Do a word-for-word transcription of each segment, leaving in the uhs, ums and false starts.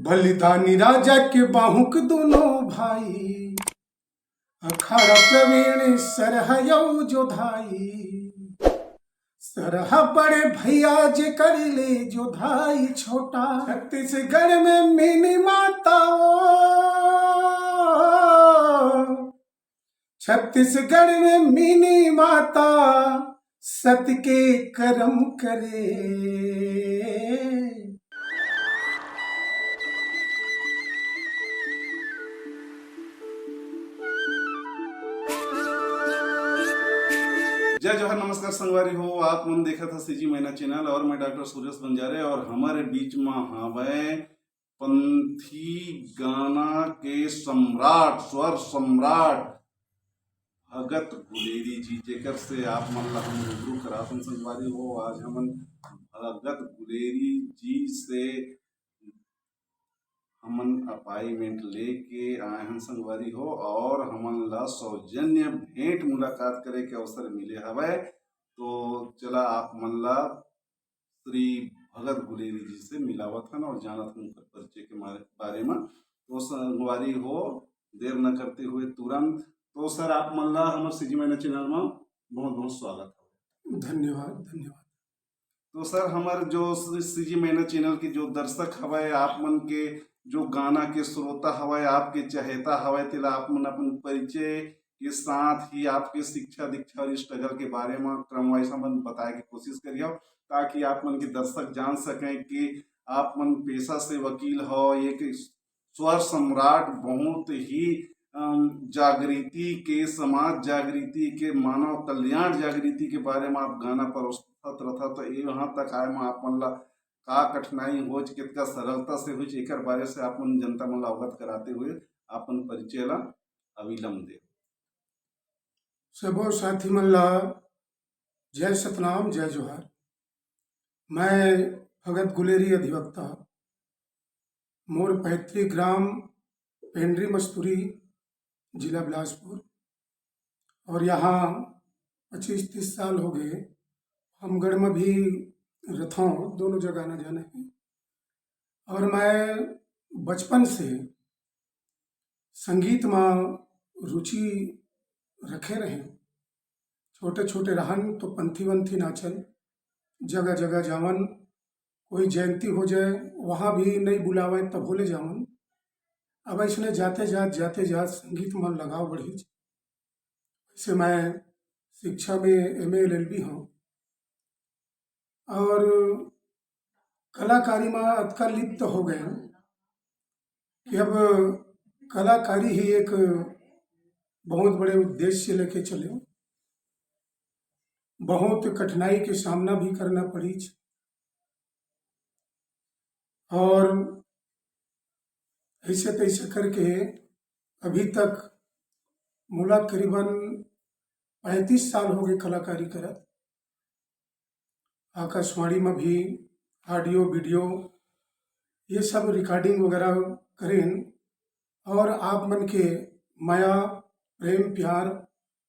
बलिदानी राजा के बाहुक दोनों भाई, अखाड़ा प्रवीण सरहयौ जोधाई। सरहा बड़े भैया जे कर ले जोधाई छोटा। छत्तीसगढ़ में मिनी माता ओ, छत्तीसगढ़ में मिनी माता सत के कर्म करे। जय जोहार, नमस्कार संगवारी हो, आप मन देखत ह सीजी मैना चैनल और मैं डॉक्टर सुरेश बंजारे और हमारे बीच में हवय पंथी गाना के सम्राट, स्वर सम्राट भगत गुलेरी जी, जेकर से आप मन ला हम रूबरू कराथन संगवारी हो। आज हमन भगत गुलेरी जी से हमन अपॉइंटमेंट लेके आए हन संगवारी हो, और हमन ला सौजन्य भेंट मुलाकात करे के अवसर मिले हवय। तो चला आप मन ला श्री भगत गुलेरी जी से मिलावत हन और जानत हन उनकर परिचय के मारे-, बारे में। तो संगवारी हो, देर न करते हुए तुरंत, तो सर आप मन ला हमर सीजी मैना चैनल में बहुत बहुत स्वागत है। धन्यवाद, धन्यवाद। तो सर हमर जो सीजी मैना चैनल के जो दर्शक हवय, आप मन के जो गाना के श्रोता हवय, आपके चहेता हवय, तेला आप मन अपन परिचय के साथ ही आपके शिक्षा दीक्षा और स्ट्रगल के बारे में क्रमवाइज हमन बताए के कोशिश करियो, ताकि आप मन के दर्शक जान सकें कि आप मन पेशा से वकील हो, एक स्वर सम्राट, बहुत ही अम, जागृति के, समाज जागृति के, मानव कल्याण जागृति के बारे में आप गाना परोसत रथा, तो ये यहाँ तक आए में आप मन ला का कठिनाई होच, कितना सरलता से होच, एकर बारे से आप मन जनता मन ला अवगत कराते हुए अपन परिचय ला अविलंब दे। सबो साथी मन ला जय सतनाम, जय जोहार। मैं भगत गुलेरी अधिवक्ता, मोर पैतृक ग्राम पेंडरी मस्तूरी, जिला बिलासपुर, और यहाँ पच्चीस तीस साल हो गए। हमगढ़ में भी रथों, दोनों जगह आना जाना है। और मैं बचपन से संगीत में रुचि रखे रहे। छोटे छोटे रहन तो पंथी वंथी नाचन, जगह जगह जावन, कोई जयंती हो जाए वहाँ भी नहीं बुलावे तब बोले जावन। अब इसने जाते जात जाते जात संगीत में लगाव बढ़ी। वैसे मैं शिक्षा में एम ए एल एल बी हूँ और कलाकारी में अतका लिप्त हो गए कि अब कलाकारी ही एक बहुत बड़े उद्देश्य लेके चले। बहुत कठिनाई के सामना भी करना पड़ी और ऐसे तैसे करके अभी तक मोला करीबन पैंतीस साल हो गए कलाकारी करत। आकाशवाणी में भी ऑडियो वीडियो ये सब रिकॉर्डिंग वगैरह करेन और आप मन के मया, प्रेम, प्यार,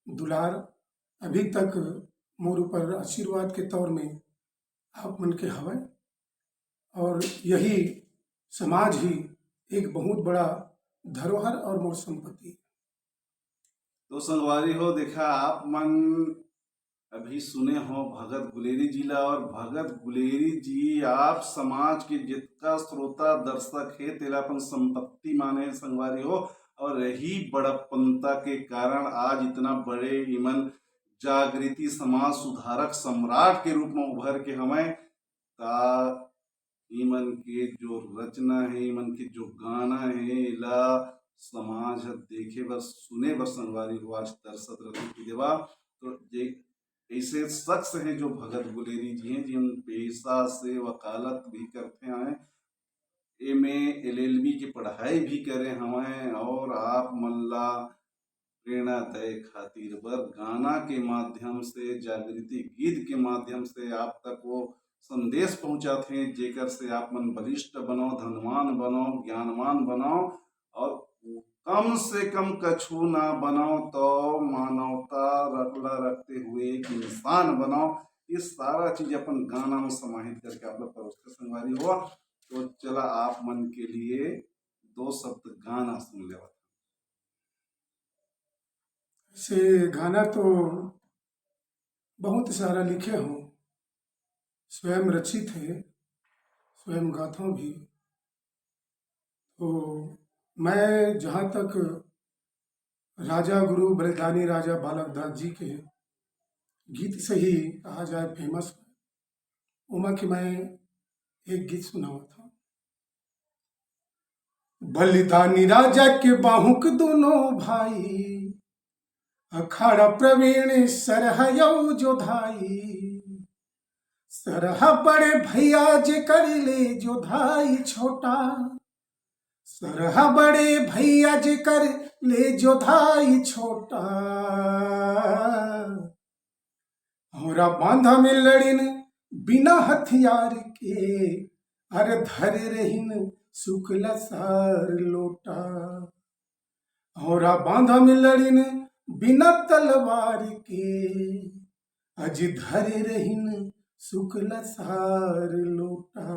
दुलार अभी तक मोर ऊपर आशीर्वाद के तौर में आप मन के हवय और यही समाज ही एक बहुत बड़ा धरोहर और मोर संपत्ति। तो संगवारी हो, देखा आप मन अभी सुने हो भगत गुलेरी जी ला, और भगत गुलेरी जी आप समाज के जितका श्रोता दर्शक हे तेला अपन संपत्ति माने हे संगवारी हो। और यही बड़प्पनता के कारण आज इतना बड़े इमन जागृति समाज सुधारक सम्राट के रूप में उभर के हमें ता इमन के जो रचना हे, इमन के जो गाना हे, एला समाज ह देखे बर, सुने बर संगवारी हो आज तरसत रथे कि देवा। तो जे ऐसे शख्स हे जो भगत गुलेरी जी हे, जिन पेशा से वकालत भी करथे आए, एम ए एल एल बी के पढ़ाई भी करे हवय और आप मन ला प्रेरणा दे खातिर बर गाना के माध्यम से, जागृति गीत के माध्यम से आप तक वो संदेश पहुंचाथे, जेकर से आप मन बलिष्ठ बनो, धनवान बनो, ज्ञानवान बनो और कम से कम कछु ना बनो तो मानवता रखला रखते हुए एक इंसान बनो। ये सारा चीज अपन गाना में समाहित करके आप लोग परोसते संगवारी हो। तो चला आप मन के लिए दो शब्द गाना सुन लेवत। ऐसे गाना तो बहुत सारा लिखे हूँ, स्वयं रचित है, स्वयं गाता हूँ भी। तो मैं जहाँ तक राजा गुरु बलिदानी राजा बालक दास जी के गीत से ही कहा जाए फेमस, ओमा के मैं एक गीत सुनावत हूँ। बलिदानी राजा के बाहुक दोनों भाई, अखाड़ा प्रवीण सरहा अउ जोधाई। सरहा बड़े भैया जेकर ले जोधाई छोटा, सरहा बड़े भैया जेकर ले जोधाई छोटा। हौरा बांधा में लड़िन बिना हथियार के, अरे धरे रहिन शुक्ल सार लोटा। हौरा बांधा में लड़िन बिना तलवार के, अज धरे रहिन शुक्ल सार लोटा।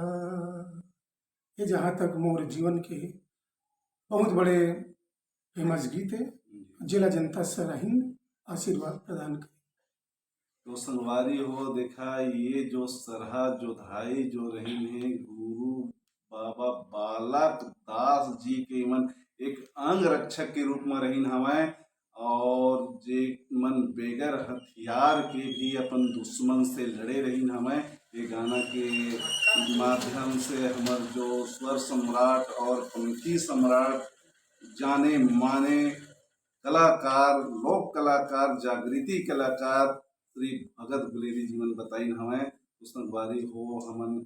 ये जहाँ तक मोर जीवन के बहुत बड़े फेमस गीत है, जेला जनता सराहिन आशीर्वाद प्रदान करे। तो संगवारी हो, देखा, ये जो सरहा जोधाई जो रहिन हे गुरु बाबा बालक दास जी के, मन एक अंग रक्षक के रूप में रहिन हवय, और जे मन बेगर हथियार के भी अपन दुश्मन से लड़े रहिन हवय। ये गाना के माध्यम से हमर जो स्वर सम्राट और पंखी सम्राट, जाने माने कलाकार, लोक कलाकार, जागृति कलाकार श्री भगत गुलेरी जी मन बताइन हवय। तो संगवारी हो, हमन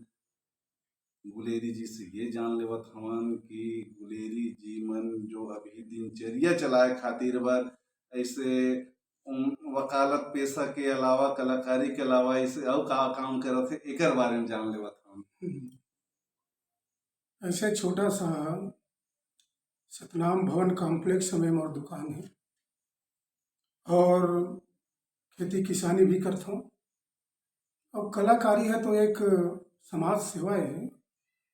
गुलेरी जी से ये जान लेवत हवन कि गुलेरी जी मन जो अभी दिनचर्या चलाए खातिर बर ऐसे, उम, वकालत पेशा के अलावा, कलाकारी के अलावा ऐसे अउ का काम करत हे, एकर बारे में जान लेवत हवन। ऐसे छोटा सा सतनाम भवन कॉम्प्लेक्स में मोर दुकान है और खेती किसानी भी करता हूँ। अब कलाकारी है तो एक समाज सेवा है,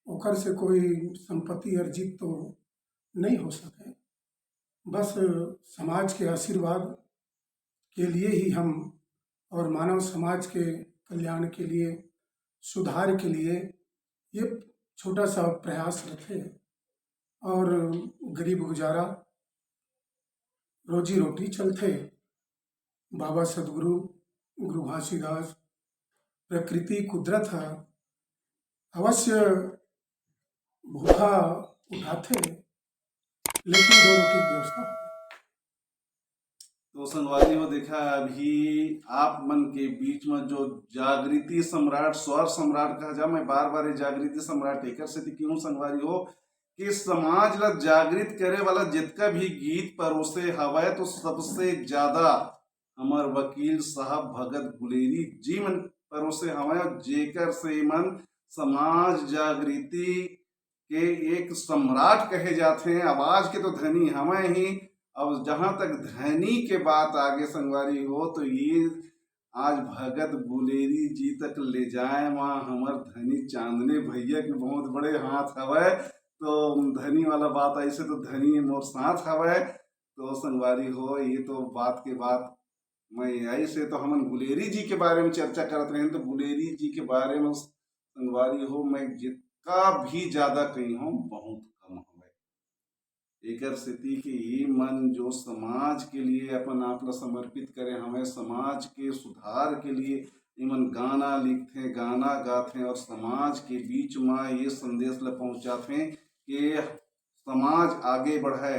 ओकर से कोई संपत्ति अर्जित तो नहीं हो सके। बस समाज के आशीर्वाद के लिए ही हम और मानव समाज के कल्याण के लिए, सुधार के लिए ये छोटा सा प्रयास रखे और गरीब गुजारा, रोजी रोटी चलथे। बाबा सदगुरु, गुरु घासीदास, प्रकृति, कुदरत ह अवश्य भूखा उठाथे, लेकिन दो रोटी की व्यवस्था हो। तो संगवारी हो, देखा, अभी आप मन के बीच में जो जागृति सम्राट, स्वर सम्राट कहा जा, मैं बार बार ये जागृति सम्राट एकर सेती कहूँ संगवारी हो कि समाज ला जागृत करे वाला जितका भी गीत परोसे हवय, तो सबसे ज्यादा हमर वकील साहब भगत गुलेरी जी मन परोसे हवय, जेकर से मन समाज जागृति के एक सम्राट कहे जाथे। आवाज के तो धनी हवय ही, अब जहाँ तक धनी के बात आगे संगवारी हो, तो ये आज भगत गुलेरी जी तक ले जाए म हमर धनी चांदने भैया के बहुत बड़े हाथ हवय। तो धनी वाला बात ऐसे तो धनी मोर साथ हवय। तो संगवारी हो, ये तो बात के बात, मैं ऐसे तो हमन गुलेरी जी के बारे में चर्चा करत रहेन, तो गुलेरी जी के बारे में संगवारी हो, मैं जितका भी ज्यादा कही हूँ, बहुत कम हवय। एकर सेती कि ये मन जो समाज के लिए अपन आप ला समर्पित करे हवय, समाज के सुधार के लिए ये मन गाना लिखथे, गाना गाथे और समाज के बीच म ये संदेश ला पहुंचाथे कि समाज आगे बढ़े।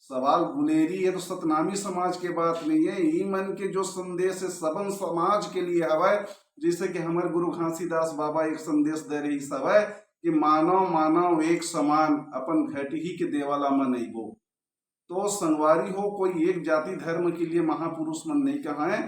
सवाल गुलेरी है तो सतनामी समाज के बात नहीं है। ई मन के जो संदेश है सबन समाज के लिए हवय, जैसे कि हमर गुरु घासीदास बाबा एक संदेश दे रहिस हवय कि मानव मानव एक समान, अपन घटही के देवला मन अइबो। तो संगवारी हो, कोई एक जाति धर्म के लिए महापुरुष मन नहीं कहाए,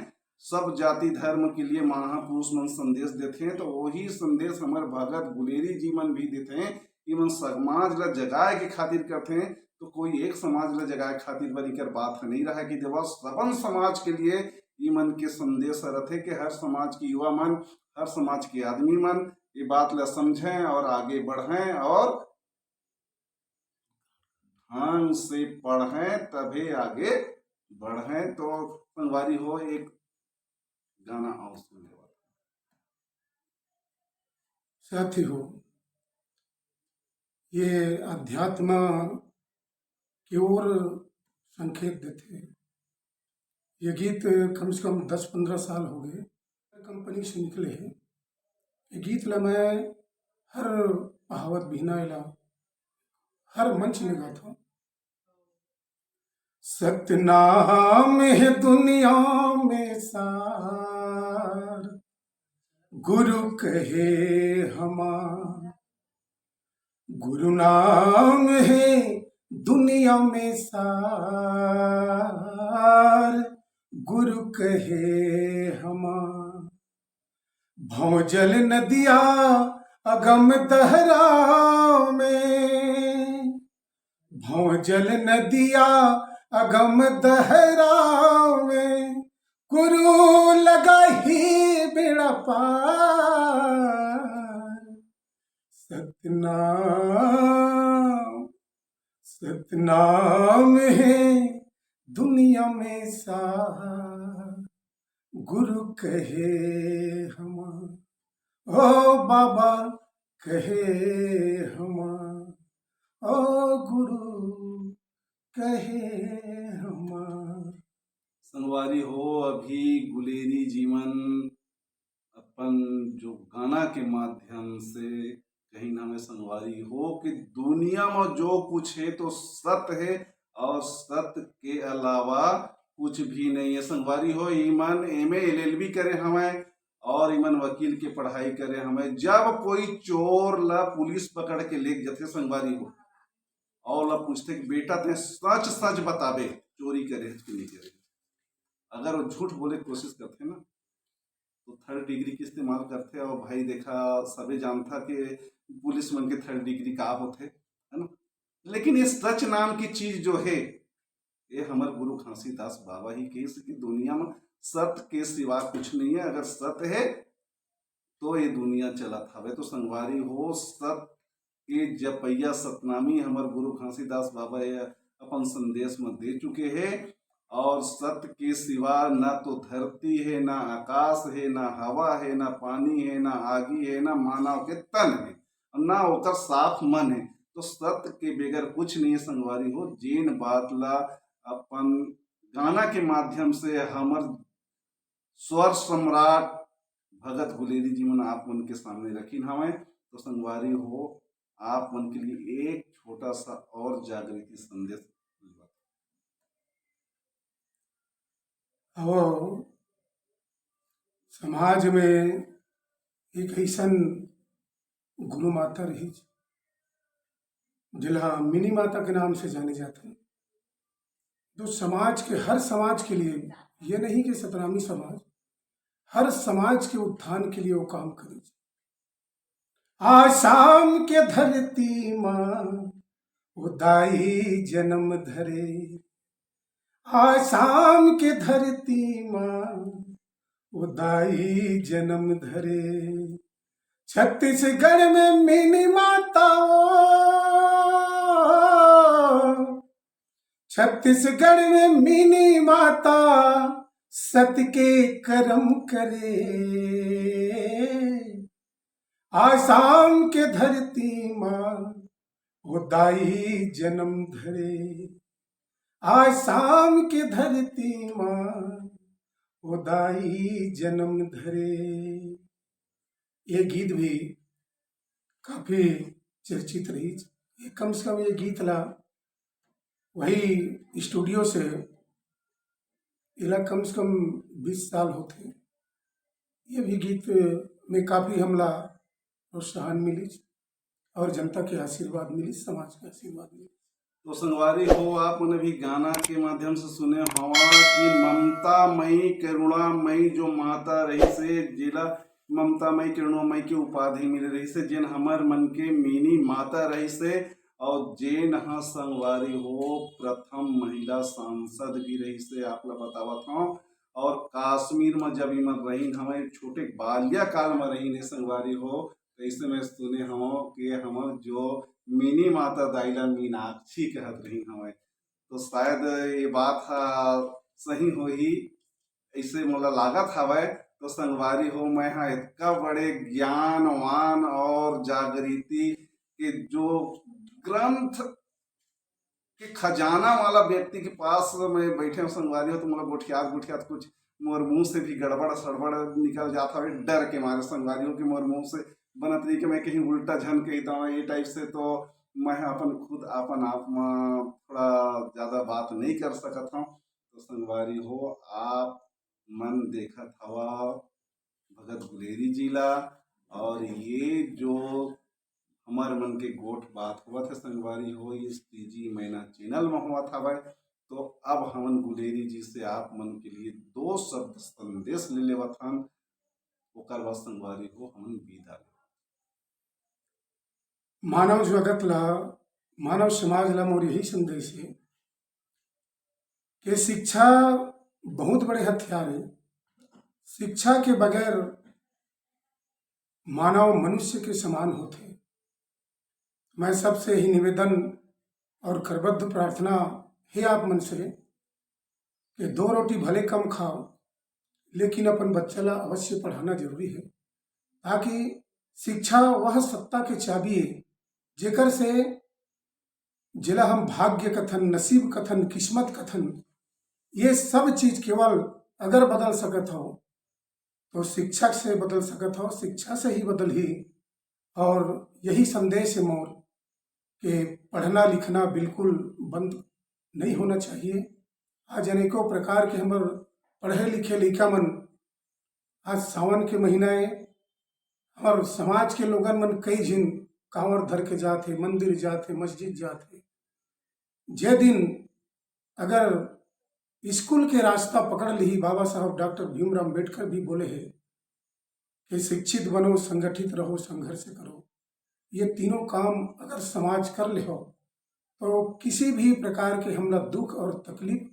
सब जाति धर्म के लिए महापुरुष मन संदेश देथे। तो वही संदेश हमर भगत गुलेरी जी मन भी देथे। ये मन समाज ला जगाए के खातिर करथे, तो कोई एक समाज ला जगाए खातिर बर इकर बात ह नहीं रहे कि देवा, सबन समाज के लिए ये मन के संदेश ह रथे कि हर समाज के युवा मन, हर समाज के आदमी मन ये बात ला समझें और आगे बढ़ें और ढंग से पढ़ें, तभे आगे बढ़ें। तो संगवारी हो, एक गाना और सुन लेवा। साथी हो, ये अध्यात्म के ओर संकेत देथे। ये गीत कम से कम दस पंद्रह साल हो गए, कंपनी से निकले हे। ये गीत ला मैं हर पहावत बिहना ला हर मंच में गाता हूँ। सतनाम हे दुनिया में सार, गुरु कहे हमार। गुरु नाम हे दुनिया में सार, गुरु कहे हमार। भौजल नदिया अगम दहरा में, भौजल नदिया अगम दहरा में, गुरु लगा ही बेड़ा पार। सतनाम, सतनाम हे दुनिया में सार, गुरु कहे हमार, ओ बाबा कहे हमार, ओ गुरु कहे हमार। संगवारी हो, अभी गुलेरी जी मन अपन जो गाना के माध्यम से कहिन हवे संगवारी हो कि दुनिया में जो कुछ हे तो सत हे और सत के अलावा कुछ भी नहीं हे। संगवारी हो, इमन एम ए एल एल बी करे हवे और इमन वकील के पढ़ाई करे हवे। जब कोई चोर ला पुलिस पकड़ के लेग जथे संगवारी हो और ला पूछथे कि बेटा तैं सच सच बताबे चोरी करे हस कि नहीं करे हस, अगर वो झूठ बोले के कोशिश करथे ना तो थर्ड डिग्री के इस्तेमाल करथे। और भाई देखा, सबे जानथा कि पुलिस मन के थर्ड डिग्री का होथे, है ना? लेकिन ये सच नाम की चीज जो हे, ये हमर गुरु घासीदास बाबा ही कहिस कि दुनिया में सत के सिवा कुछ नहीं हे। अगर सत हे तो ये दुनिया चलत हवे। तो संगवारी हो, सत के जपैया सतनामी हमर गुरु घासीदास बाबा ये अपन संदेश में दे चुके हे। और सत के सिवा ना तो धरती हे, ना आकाश हे, ना हवा हे, ना पानी हे, ना आगी हे, ना मानव के तन हे, ना ओकर साफ मन हे। तो सत के बगैर कुछ नहीं हे संगवारी हो। जेन बात ला अपन गाना के माध्यम से हमर स्वर सम्राट भगत गुलेरी जी मन आप मन के सामने रखिन हवय। तो संगवारी हो, आप मन के लिए एक छोटा सा और जागृति संदेश। अब समाज में एक ऐसन गुरु माता रहिस, जेला मिनी माता के नाम से जाने जाथे। तो समाज के, हर समाज के लिए, ये नहीं कि सतनामी समाज, हर समाज के उत्थान के लिए वो काम करिस। आसाम के धरती मा वो दाई जन्म धरे, आसाम के धरती मा वो दाई जन्म धरे। छत्तीसगढ़ में मिनी माता वो, छत्तीसगढ़ में मिनी माता सत के करम करे। आसाम के धरती मा वो दाई जन्म धरे, आसाम के धरती मा वो दाई जन्म धरे। ये गीत भी काफी चर्चित रहिस। ये कम से कम ये गीत ला वही स्टूडियो से एला कम से कम बीस साल होथे। ये भी गीत में काफी हमला प्रोत्साहन मिलिस और जनता के आशीर्वाद मिलिस, समाज के आशीर्वाद मिलिस। तो संगवारी हो, आप मन भी गाना के माध्यम से सुने हवा कि ममता मई करुणा मई जो माता रहिसे, जेला ममता मई करुणा मई के उपाधि मिले रहिसे, जेन हमर मन के मिनी माता रहिसे, और जेन ह संगवारी हो प्रथम महिला सांसद भी रहिसे, आप ला बतावत हव। और काश्मीर में जब इमन रहिन हवय, छोटे बालिया काल में रहिन हे संगवारी हो, जैसे मैं सुने हवं कि हमर जो मिनी माता दाई ला मीनाक्षी कहत रही हवय, तो शायद ये बात ह सही होही, ऐसे मोला लागत हवय। तो संगवारी हो, मैं ह इतका बड़े ज्ञानवान और जागृति के जो ग्रंथ के खजाना वाला व्यक्ति के पास मैं बैठे हवं संगवारी हो, तो मोला गोठियात गोठियात कुछ मोर मुंह से भी गड़बड़ सड़बड़ निकल जात हवे, डर के मारे संगवारी हो कि मोर मुंह से बनत नहीं कि मैं कहीं उल्टा झन कही दव, ये टाइप से। तो मैं अपन खुद अपन आप म थोड़ा ज्यादा बात नहीं कर सकत हूँ। तो संगवारी हो, आप मन देखत हवा भगत गुलेरी जी ला, और ये जो हमर मन के गोठ बात होवत है संगवारी हो, इस टीजी मैना चैनल में होवत हवय। तो अब हमन गुलेरी जी से आप मन के लिए दो शब्द संदेश ले लेवत हन, ओकर बाद संगवारी हो हमन विदा लेवत। मानव जगत ला, मानव समाज ला मोर यही संदेश है कि शिक्षा बहुत बड़े हथियार है। शिक्षा के बगैर मानव मनुष्य के समान होथे। मैं सबसे ही निवेदन और करबद्ध प्रार्थना हे आप मन से कि दो रोटी भले कम खाओ, लेकिन अपन बच्चा ला अवश्य पढ़ाना जरूरी है, ताकि शिक्षा वह सत्ता के चाबी है, जेकर से, जेला हम भाग्य कथन, नसीब कथन, किस्मत कथन, ये सब चीज केवल अगर बदल सकत हो, तो शिक्षक से बदल सकत हो, शिक्षा से ही बदलही। और यही संदेश है मोर कि पढ़ना लिखना बिल्कुल बंद नहीं होना चाहिए। आज अनेकों प्रकार के हमर पढ़े लिखे लइका मन, आज सावन के महीना है, हमर समाज के लोगन मन कई झिन कांवर धर के जात हे, मंदिर जात हे, मस्जिद जात हे। जे दिन अगर स्कूल के रास्ता पकड़ लिही, बाबा साहब डॉक्टर भीमराव अम्बेडकर भी बोले हे कि शिक्षित बनो, संगठित रहो, संघर्ष करो। ये तीनों काम अगर समाज कर ले हो, तो किसी भी प्रकार के हमला दुख और तकलीफ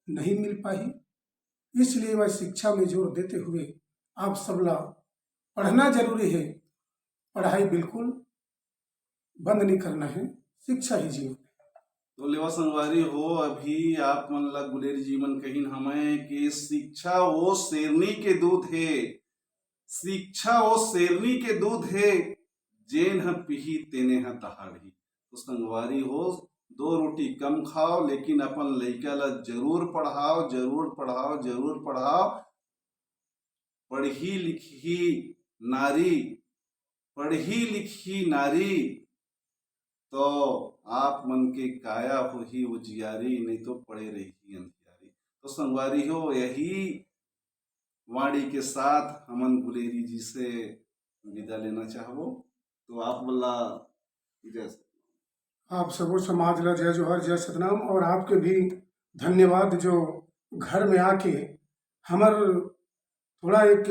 नहीं मिल पाही। इसलिए मैं शिक्षा में जोर देते हुए आप सबला पढ़ना जरूरी है, पढ़ाई बिल्कुल बंद नहीं करना है, शिक्षा ही जीवन है। तो लेवा संगवारी हो, अभी आप मन ला गुलेरी जी मन कहिन हमें कि शिक्षा वो शेरनी के दूध है, शिक्षा वो शेरनी के दूध है, जेन ह पीही तेने ह दहाड़ही। तो संगवारी हो, दो रोटी कम खाओ, लेकिन अपन लइका ला जरूर पढ़ाओ, जरूर पढ़ाओ, जरूर पढ़ाओ। पढ़ी लिखी नारी, पढ़ी लिखी नारी, तो आप मन के काया होही उजियारी, नहीं तो पड़े रही अंधियारी। तो संगवारी हो, यही वाणी के साथ हमन गुलेरी जी से विदा लेना चाहबो। तो आप मन ला जय सतनाम। आप सबो समाज ला जय जोहार, जय सतनाम, और आपके भी धन्यवाद जो घर में आके हमर थोड़ा एक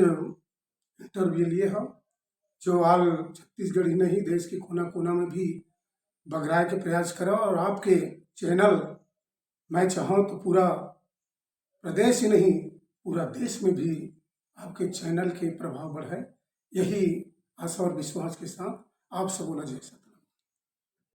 इंटरव्यू लिए हो, जो आल छत्तीसगढ़ ही नहीं, देश के कोना कोना में भी बगराए के प्रयास करो, और आपके चैनल, मैं चाहूँ तो पूरा प्रदेश ही नहीं, पूरा देश में भी आपके चैनल के प्रभाव बढ़े, यही आशा और विश्वास के साथ आप सबो ला जय सतनाम।